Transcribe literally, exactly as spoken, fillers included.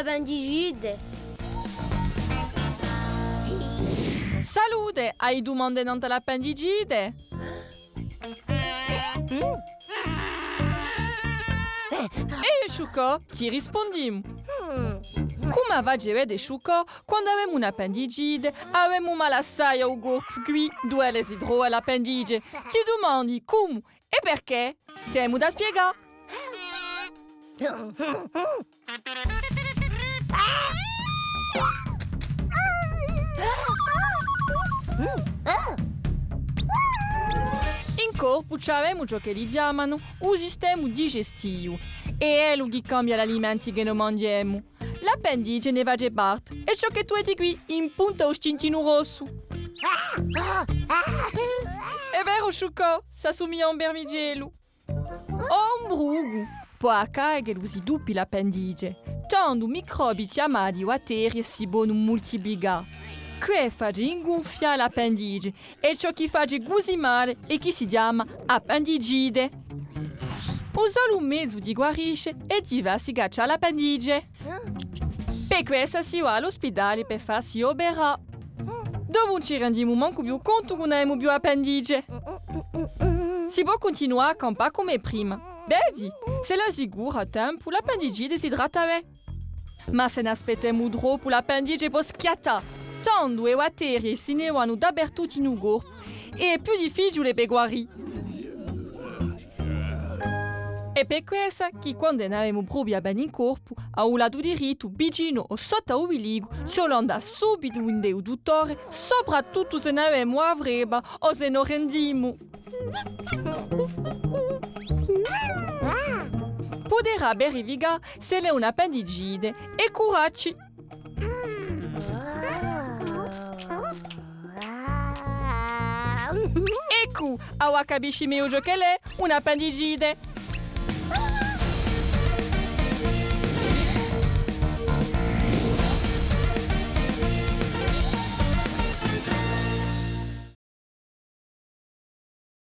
Appendicite. Salute, ai dumande nant'à l'appendicite? È Sciuccò, ti rispundimu. Cum'è face vede Sciuccò, quandu avemu un'appendicite, avemu male assai à u corpu quì, duv'ella si trova l'appendice. Ti dumandi cumu è perchè? T'emu da spiegà. In corpu ci avemu ciò ch'elli chjamanu u sistemu digestivu, hè ellu chì cambia l'alimenti chì no manghjemu. L'appendice ne face parte, hè ciò chì tù vedi quì in punta à u stintinu rossu. Hè veru, Sciuccò, s'assumiglia à un vermicellu. O un brucu! Pò accade ch'ellu si duppi l'appendice, tandu microbi chjamati batterie si ponu multiplicà. Què face ingunfià l'appendice, hè ciò chì face cusì male è chì si chjama appendicite. U solu mezu di guarisce hè di fassi caccià l'appendice. Per quessa si và à l'ospidale per fassi operà. Dopu ùn ci rendimu mancu più contu chì ùn avemu più appendice. Si pò cuntinuà à campà cum'è prima. Vedi, s'ella si cura à tempu, l'appendicite si tratta bè. Ma s'è n'aspettemu troppu, l'appendice pò schiattà. Tandu e batterie si ne vanu dapertuttu in u corpu è hè più difficiule per guarì. Hè per quessa chì quand'è n'avemu propiu appena in corpu, à u latu dirittu, vicinu o sottu à u bilicu, ci vole à andà subitu ind'è u duttore, soprattuttu s'è n'avemu a frebba o s'è no rendimu. Puderà verificà s'ella hè un'appendicite è curacci. Eccu, avà capisci megliu ciò ch'ella hè un'appendicite.